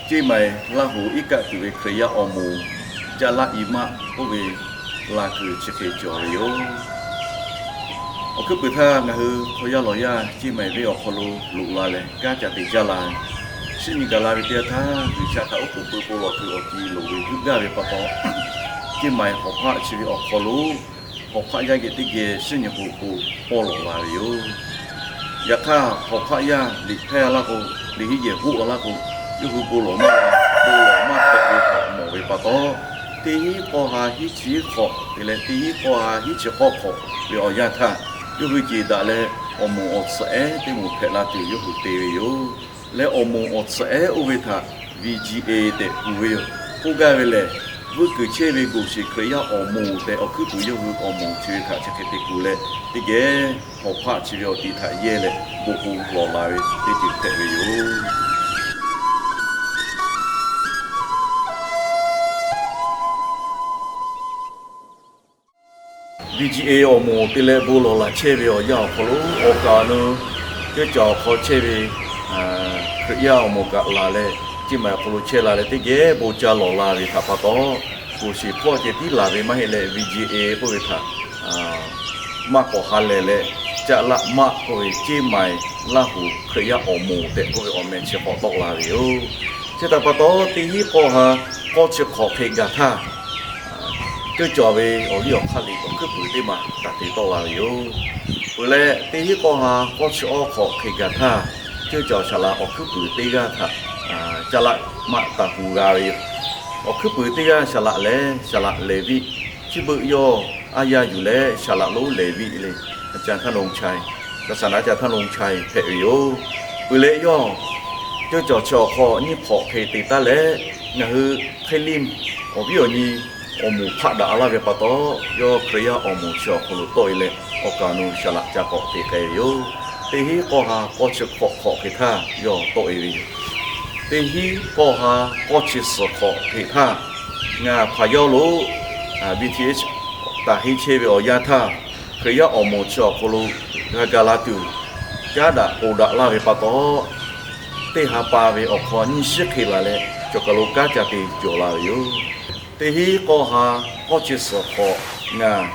Ceˇ maiˍ Laˇ huˍ iˉ kaˆ tuˬ ve Hkriꞈ yaˇ awˬ moˍ Caˆ laˆ i maˆ k'oˆ ve laˬ kuiˬ chi hk'e cawˬ ve yoˬ. Awˬ hkuiˉ puiˍ htaˇ ngaˬ hui hk'aw yaˇ lawˬ yaˇ ceˇ maiˍ venˇ awˬ hk'aw lo loꞈ la leh kanˉ ca te jaˇ la ve, shinˉ nyi gaˬ la ve teˇ yanˇ htaˇ, G'uiˬsha htaꞈ oˉ k'oˍ pui bon lawˬ kuiˬ awˬ ti loˍ ve heuˆ gaˇ ve pa taw, ceˇ maiˍ hawˍ hpaˆ chi ve awˬ hk'aw lo hawˍ hpaˆ yaˇ geh teˇ geh shinˉ nyi k'o k'o pawˇ lawˬ la ve yoˬ. Yaꞈ hk'aˇ, hawˍ hpaˆ yaˇ liꞈ hpehˇ laˇ k'o, liꞈ henˇ yehˬ hoˆ laˇ k'o, yawˇ hui bon lawˬ maˇ la, bon lawˬ maˇ hpehꞈ ve htaꞈ mawˬ ve pa taw, teˇ hinˉ k'awˇ ha hiˉ chi hiˉ hk'awꞈ te leh teˇ hinˉ k'awˇ ha hiˉ chi k'awˇ hk'awꞈ ve awˬ yanˇ htaˇ, yawˇ hui ceˬ daꞈ leh awˬ moˍ awˬ tsuhꞈ ehˉ teˇ moˍ hpehꞈ la tuˬ yawˇ hui te ve yoˬ. Leh awˬ moˍ awˬ tsuhꞈ ehˉ oˇ ve htaꞈ V G A tehꞈ kuˬ ve yoˬ. K'oˆ gaˇ ve lehˬ, vuiˇ kuiˬ chehˇ ve goˬ shiˍ Hkriꞈ yaˇ awˬ moˍ tehꞈ awˬ hkuiˉ puiˍ yawˇ hui awˬ moˍ chi ve htaꞈ chi hk'e te kuˬ leh, teˇ geh hawˍ hpaˆ chi ve awˬ ti htaꞈ yehˇ leh bon k'o lawˬ la ve teˇ ceuˬ hpehꞈ ve yoˬ. V G A awˬ moˍ te leh bon lawˬ laˬ chehˇ ve awˬ yanˇ awˬ hk'aw lo awˬ kaˍ awˬ nu ceuˇ caˬ awˬ hk'aw chehˇ ve Hkriꞈ yaˇ awˬ moˍ kaꞈ laˬ leh, ceˇ maiˍ awˬ hk'aw lo chehˇ la leh teˇ geh bon ca lawˬ la ve htaꞈ pa taw, goˬ shiˍ hpawˇ ceh tiˉ laˬ ve maˇ heˆ leh, V G A k'oˆ ve htaꞈ maˇ k'awꞈ ha lehˬ leh, Caˆ laˆ maˆ k'oˆ ve ceˇ maiˍ Laˇ huˍ Hkriꞈ yaˇ awˬ moˍ tehꞈ k'oˆ ve awˬ meh chi k'awꞈ tawˆ la ve yoˬ. Chi htaꞈ pa taw, teˇ hinˉ k'awˇ ha k'awˇ chi hk'awꞈ hk'e gaˬ htaˇ, ceuˇ caˬ ve awˬ liˇ awˬ hk'aˇ liꞈ awˬ hkuiˉ puiˍ teˇ maˬ taˍ te tawˆ la ve yoˬ. Peuˬ leh, teˇ hinˉ k'awˇ ha k'awˇ chi awˇ hk'awꞈ hk'e gaˬ htaˇ, ceuˇ caˬ saˍ laꞈ awˬ hkuiˉ puiˍ teˇ g'aˇ htaꞈ Caˆ laˆ maˆ taˍ hu g'a ve yoˬ. Awˬ hkuiˉ puiˍ teˇ g'aˇ saˍ laꞈ lehˬ, saˍ laꞈ Leˍviˆ, chi beuꞈ yawˇ aˉ yaˇ yuˬ leh saˍ laꞈ lonˉ Leˍviˆ le, อาจารย์ธนงชัย ศาสนาจารย์ธนงชัย hpehꞈ ve yoˬ. Peuˬ leh yawˇ ceuˇ caˬ chi awˬ hk'aw nyiˇ hk'awꞈ hk'e te taˉ leh, ngaˬ hui hk'e liˇ awˬ viˉ awˬ nyi awˬ moˍ hpaˆ daꞈ laˇ ve pa taw, yawˇ Hkriꞈ yaˇ awˬ moˍ chi awˬ hk'aw lo tawˆ e leh, awˬ kaˍ awˬ nu saˍ laꞈ ca k'awꞈ te k'ai ve yoˬ. Teˇ hinˉ k'awˇ ha k'awˇ chi hk'awꞈ hk'awꞈ hk'e htaˇ yawˇ tawˆ e ve yoˬ. Teˇ hinˉ k'awˇ ha k'awˇ chi suhˍ hk'awꞈ hk'e htaˇ, ngaˬ hpaˍ yawˇ lo B T H taˍ heˆ chehˇ ve awˬ yanˇ htaˇ, Hkriꞈ yaˇ awˬ moˍ chi awˬ hk'aw lo g'a ga la tuˬ, caˉ daꞈ k'oˍ daꞈ laˇ ve pa taw, teˇ ha pa ve awˬ hk'aw nyiˇ shiˉ hk'e laˬ leh, cawˬ kaˬ lo kanˉ ca te cawˬ la ve yoˬ. Teˇ hinˉ k'awˇ ha k'awˇ chi suhˍ hk'awꞈ ngaˬ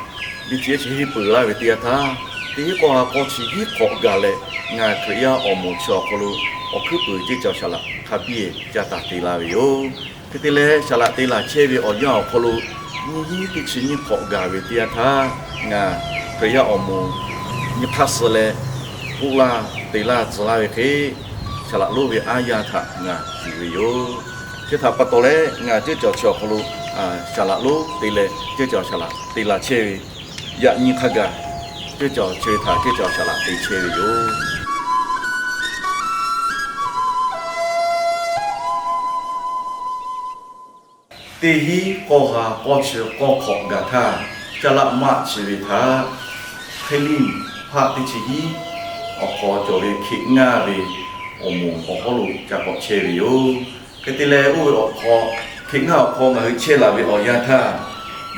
B T H henˇ peuˬ laˇ ve teˇ yanˇ htaˇ, teˇ hinˉ k'awˇ ha k'awˇ chi hiˉ hk'awꞈ gaˬ leh, ngaˬ Hkriꞈ yaˇ awˬ moˍ chi awˬ hk'aw lo awˬ hkuiˉ puiˍ ceuˇ caˬ saˍ laꞈ hk'a biˇ caˇ taˍ te la ve yoˬ. Hk'e te leh, saˍ laꞈ te laˬ chehˇ ve awˬ yanˇ awˬ hk'aw lo nyiˇ hinˉ teˇ chi nyiˇ hk'awꞈ gaˬ ve teˇ yanˇ htaˇ, ngaˬ Hkriꞈ yaˇ awˬ moˍ nyi hk'aˇ suh leh k'oˆ laˇ te laˇ tcuh laˇ ve hk'e, saˍ laꞈ lonˉ ve aˉ yaˇ htaꞈ ngaˬ yuˬ ve yoˬ. Chi htaꞈ pa taw leh, ngaˬ ceuˇ caˬ chi awˬ hk'aw lo saˍ laꞈ lonˉ te leh ceuˇ caˬ saˍ laꞈ te la chehˇ ve yaꞈ nyi hk'a gaˬ, ceuˇ caˬ chi ve htaꞈ ceuˇ caˬ saˍ laꞈ te chehˇ ve yoˬ. Teˇ hinˉ k'awˇ ha k'awˇ chi k'awˇ hk'awꞈ gaˬ htaˇ, caˇ laˆ maˆ chi ve htaꞈ hk'e liˇ hpaˆ teˇ chi hiˉ awˬ hk'aw cawˬ ve hk'e ngaˇ ve awˬ moˍ awˬ hawˉ lo ca k'awꞈ chehˇ ve yoˬ. Hk'e te leh, oˇ ve awˬ hk'aw, hk'e ngaˇ awˬ hk'aw ngaˬ hui chehˇ laˬ ve awˬ yanˇ htaˇ,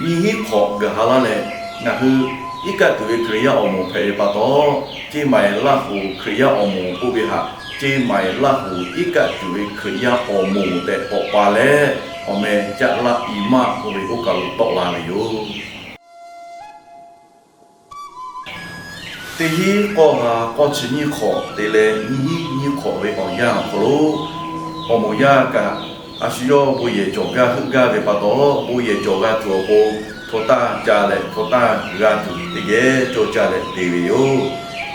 nyiˇ hinˉ hk'awꞈ gaˬ ha laˇ leh, ngaˬ hui iˉ kaˆ tuˬ ve Hkriꞈ yaˇ awˬ moˍ hpehꞈ ve pa taw, ceˇ maiˍ Laˇ huˍ Hkriꞈ yaˇ awˬ moˍ k'oˆ ve htaꞈ ceˇ maiˍ Laˇ huˍ iˉ kaˆ tuˬ ve Hkriꞈ yaˇ awˬ moˍ tehꞈ k'awꞈ pa leh, awˬ meh caˆ laˆ i maˆ k'oˆ ve oˇ kaˬ lo tawˆ la ve yoˬ. Teˇ hinˉ k'awˇ ha k'awˇ chi nyiˇ hk'awꞈ te leh nyiˇ hinˉ nyiˇ hk'awꞈ ve awˬ yanˇ awˬ hk'aw lo, awˬ moˍ yaˇ kaꞈ a shu yawˇ bon yehˬ cawˬ gaˇ heuˆ gaˇ ve pa taw, bon yehˬ cawˬ g'a tuˬ awˬ pon hto taˇ ca leh hto taˇ g'a tuˬ teˇ geh cawˇ caˇ leh te ve yoˬ.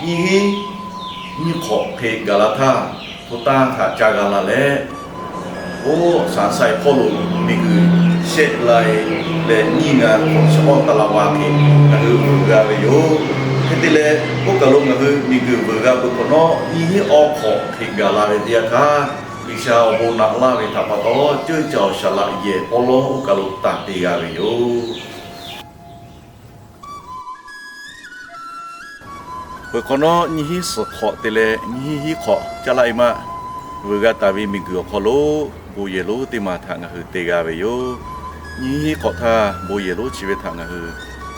Nyiˇ hinˉ nyiˇ hk'awꞈ hk'e gaˬ la htaˇ, hto taˇ htaꞈ ca g'a la leh, oˇ Saˍ sai hpawˇ lo miˬguiˬ shehˆ lai leh nyiˇ g'a hk'awꞈ chi awˇ taˍ la va hk'e ngaˬ hui vuiˬ g'a ve yoˬ. Hk'e te leh, oˇ kaˬ lo ngaˬ hui miˬguiˬ vuiˬ g'a peuˬ hk'awꞈ nawˉ, nyiˇ hinˉ awˇ hk'awꞈ hk'e gaˬ la ve teˇ yanˇ htaˇ, G'uiˬsha awˬ bon naꞈ laˇ ve htaꞈ pa taw, ceuˇ caˬ awˬ saˍ laꞈ yehˬ awˉ lawˉ oˇ kaˬ lo taˍ te g'a ve yoˬ. Peuˬ hk'awꞈ nawˉ, nyiˇ hinˉ suhˍ hk'awꞈ te leh nyiˇ hinˉ hiˉ hk'awꞈ caˇ laˆ i maˆ vuiˬ g'a taˍ ve miˬguiˬ awˬ hk'aw lo, bon yehˬ lonˉ teˇ maˬ htaꞈ ngaˬ hui te g'a ve yoˬ. Nyiˇ hinˉ hiˉ hk'awꞈ htaˇ, bon yehˬ lonˉ chi ve htaꞈ ngaˬ hui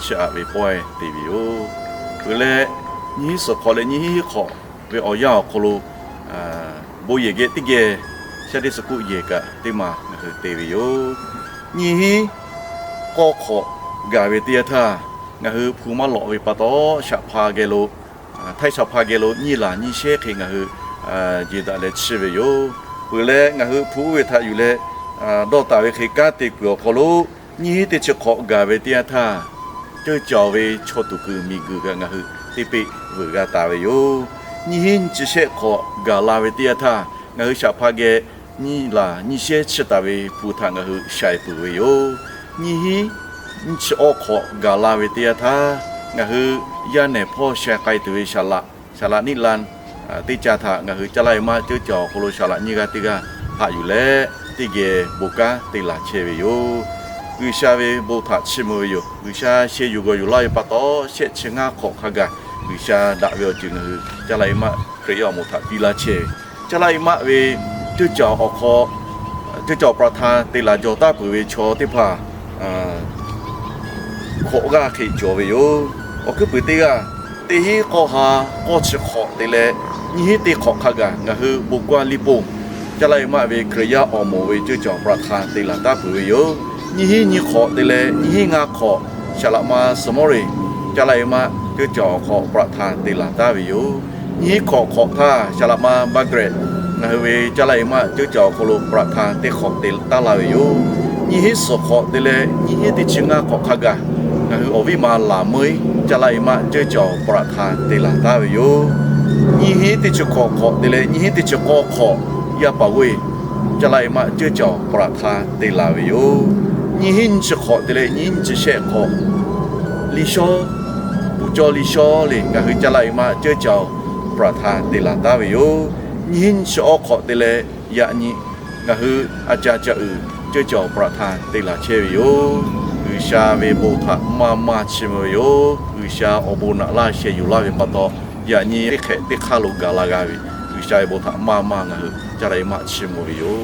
chiˇ aꞈ ve pawehˇ te ve yoˬ. Peuˬ leh, nyiˇ hinˉ suhˍ hk'awꞈ leh nyiˇ hinˉ hiˉ hk'awꞈ ve awˬ yanˇ awˬ hk'aw lo, bon yehˬ geh teˇ geh Sunday school yehˬ kaꞈ teˇ maˬ ngaˬ hui te ve yoˬ. Nyiˇ hinˉ k'awˇ hk'awꞈ gaˬ ve teˇ yanˇ htaˇ, ngaˬ hui hpu maˇ lawꞈ ve pa taw, shaꞈ hpa geh lo, htaiˇ shaꞈ hpa geh lo nyiˇ laˬ nyiˇ shehˉ hk'e ngaˬ hui jeˬ daꞈ leh chiˇ ve yoˬ. Peuˬ leh ngaˬ hui hpu uˉ ve htaꞈ yuˬ leh dawˇ taˍ ve hk'e kanˉ te kuiˬ awˬ hk'aw lo, nyiˇ hinˉ teˇ chi hk'awꞈ gaˬ ve teˇ yanˇ htaˇ, ceuˇ caˬ ve chaw tuˬ kuiˬ miˬ guiˬ kaꞈ ngaˬ hui teˇ peˆ veuꞈ g'a taˍ ve yoˬ. Nyiˇ hinˉ nyiˇ chi shehˆ hk'awꞈ gaˬ la ve teˇ yanˇ htaˇ, ngaˬ hui shaꞈ hpa geh nyiˇ laˬ nyiˇ shehˉ chiˇ taˍ ve hpu htaꞈ ngaˬ hui shaiˍ peuˬ ve yoˬ. Nyiˇ hinˉ nyiˇ chi awˇ hk'awꞈ gaˬ la ve teˇ yanˇ htaˇ, ngaˬ hui yaˇ nehˬ hpawˇ sheh k'ai tuˬ ve saˍ laꞈ, saˍ laꞈ niˆ la teˇ ca htaꞈ ngaˬ hui Caˇ laˇ ve maˆ ceuˇ caˬ awˬ hk'aw lo saˍ laꞈ nyiˇ g'aˇ teˇ g'aˇ haꞈ yuˬ leh, teˇ geh bon kanˉ te laˬ chehˇ ve yoˬ. G'uiˬsha ve bon htaꞈ chiˇ mvuh ve yoˬ. G'uiˬsha sheh yuˬ g'awˬ yuˬ laˇ ve pa taw, shehˆ chi ngaˇ hk'awꞈ hk'a gaˬ G'uiˬsha daꞈ ve awˬ ceuˬ ngaˬ hui Caˇ laˇ ve maˆ Hkriꞈ yaˇ awˬ moˍ htaꞈ piˇ laˇ chehˇ ve. Caˇ laˇ ve maˆ ve ceuˇ caˬ awˬ hk'aw, ceuˇ caˬ awˬ ประธาน te laˬ jaw taˍ peuˬ ve chaw teˇ hpaˍ hkawꞈ g'aˇ hk'e cawˬ ve yoˬ. Awˬ hkuiˉ puiˍ teˇ g'aˇ, teˇ hinˉ k'awˇ ha k'awˇ chi hk'awꞈ te leh, nyiˇ hinˉ teˇ hk'awꞈ hk'a gaˬ ngaˬ hui bon g'aˇ liˇ poˇ Caˇ laˇ ve maˆ ve Hkriꞈ yaˇ awˬ moˍ ve ceuˇ caˬ awˬ ประธาน te laˬ taˍ peuˬ ve yoˬ. Nyiˇ hinˉ nyiˇ hk'awꞈ te leh nyiˇ hinˉ ngaˇ hk'awꞈ, saˍ laꞈ ma Suhˍmawˇreˍ Caˇ laˇ ve maˆ ceuˇ caˬ awˬ hk'aw ประธาน te laˬ taˍ ve yoˬ. Nyiˇ hinˉ hk'awꞈ hk'awꞈ htaˇ, saˍ laꞈ ma Margaret ngaˬ hui ve Caˇ laˇ ve maˆ ceuˇ caˬ awˬ hk'aw lo ประธาน teˇ hk'awꞈ te taˍ laˇ ve yoˬ. Nyiˇ hinˉ suhˍ hk'awꞈ te leh nyiˇ hinˉ teˇ chi ngaˇ hk'awꞈ hk'a gaˬ ngaˬ hui awˬ viˉ ma Laˍ meuˇ Caˇ laˇ ve maˆ ceuˇ caˬ awˬ ประธาน te laˬ taˍ ve yoˬ. Nyiˇ hinˉ teˇ chi hk'awꞈ hk'awꞈ te leh nyiˇ hinˉ teˇ chi k'awˇ hk'awꞈ, yaˇ paˍ g'oˇ Caˇ laˇ ve maˆ ceuˇ caˬ awˬ ประธาน te laˬ ve yoˬ. Nyiˇ hinˉ nyiˇ chi hk'awꞈ te leh nyiˇ hinˉ nyiˇ chi shehˆ hk'awꞈ, liˇ shawˉ, puˍ cawˇ liˇ shawˉ le ngaˬ hui Caˇ laˇ ve maˆ ceuˇ caˬ awˬ ประธาน te laˬ taˍ ve yoˬ. Nyiˇ hinˉ nyiˇ chi awˇ hk'awꞈ te leh yaꞈ nyi ngaˬ hui a ca ca uiˍ ceuˇ caˬ awˬ ประธาน te laˬ chehˇ ve yoˬ. G'uiˬsha ve bon htaꞈ maˇ maˇ chiˇ mvuh ve yoˬ. G'uiˬsha awˬ bon naꞈ laˇ sheh yuˬ laˇ ve pa taw, yaꞈ nyi teˇ hk'ehꞈ teˇ hk'aˇ lo gaˬ la g'a ve, G'uiˬsha ve bon htaꞈ maˇ maˇ ngaˬ hui Caˇ laˇ ve maˆ chiˇ mvuh ve yoˬ.